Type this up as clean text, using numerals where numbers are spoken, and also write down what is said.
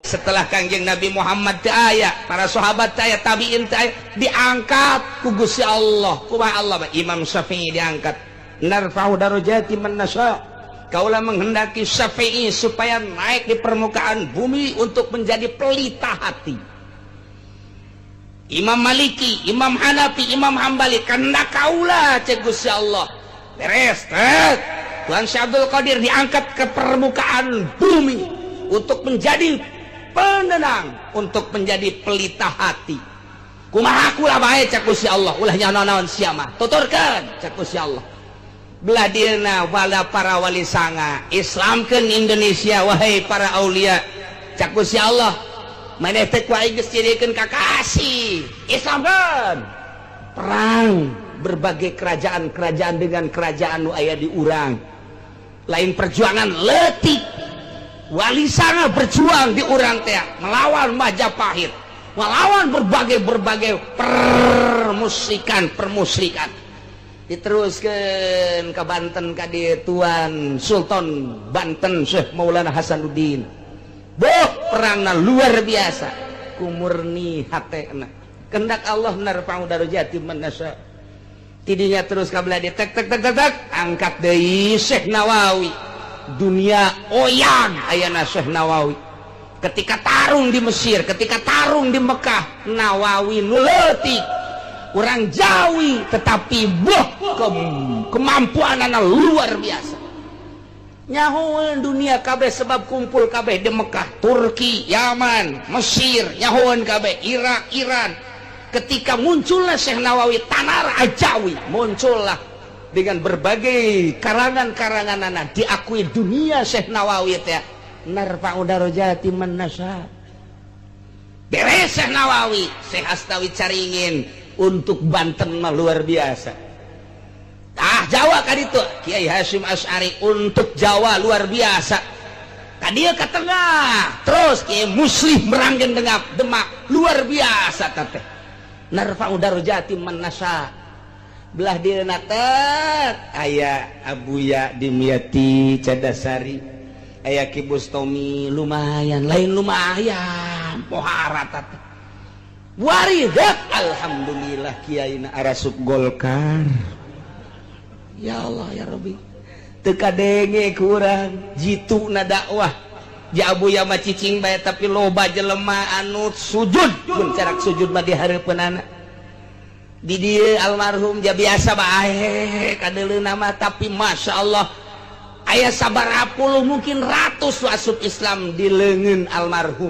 Setelah Kangjeng Nabi Muhammad teu aya, para sahabat teu aya, tabiin teu aya, diangkat ku Gusti Allah. Kumaha Allah mah? Imam Syafi'i diangkat. Narfa'u darajati man nasya. Kaula menghendaki Syafi'i supaya naik di permukaan bumi untuk menjadi pelita hati. Imam Maliki, Imam Hanafi, Imam Hambali, kehendak kaula, cek Gusti Allah. Beres, tet. Tuan Syekh Abdul Qadir diangkat ke permukaan bumi untuk menjadi penenang, untuk menjadi pelita hati. Kumaha kula bae, cek Gusti Allah, ulah nyaho naon sia mah. Tuturkeun, cek Gusti Allah. Belah dieuna wala para wali sanga, Islamkeun Indonesia wahai para aulia. Cek Gusti Allah, maneh teh ku aing geus jadikeun kakasih. Islamkeun. Perang berbagai kerajaan-kerajaan dengan kerajaan nu aya di urang. Lain perjuangan leutik. Wali sanga berjuang di urang teh melawan Majapahit, melawan berbagai-berbagai permusikan permusikan. Diteruskan ke Banten ka dieu Tuan Sultan Banten Syekh Maulana Hasanuddin. Boh, perangna luar biasa. Kumurni hatena. Kehendak Allah, narfa'u darajati man nasya. Tidinya terus ka belah dieu, tek tek tek tek tek, angkat deui Syekh Nawawi. Dunia oyang ayana Syekh Nawawi. Ketika tarung di Mesir, ketika tarung di Mekah, Nawawi nu leutik, kurang Jawi, tetapi boh, kemampuan anak luar biasa. Nyahoan dunia kabeh sebab kumpul kabeh di Mekah, Turki, Yaman, Mesir, nyahoan kabeh, Irak, Iran. Ketika muncullah Syekh Nawawi Tanar Ajawi, muncullah dengan berbagai karangan-karangan anak diakui dunia Syekh Nawawi teh. Narfa'u darajati man nasya. Beres Syekh Nawawi, Syekh Astawi Caringin untuk Banten mah luar biasa. Ah, Jawa kan itu Kiai Hasyim Asy'ari untuk Jawa luar biasa. Tadi ke tengah terus Kiai Muslih Meranggen Demak, Demak luar biasa teh. Narfa'u darajati man nasya. Belah dieuna teh aya Abuya Dimyati Cadasari, aya Ki Bustomi, lumayan, lain lumayan, pohara teh. Waridat, alhamdulillah kiai na arasup Golkar. Ya Allah ya Rabbi, teu kadenge kurang jitu na dakwah. Ja Abuya mah cicing bae, tapi loba jelema anu sujud pun carak sujud mah di hareupeunana. Di dieu almarhum ja biasa bae kadeuleuna mah, tapi masya Allah aya sabaraha puluh, mungkin ratus asup Islam di leungeun almarhum.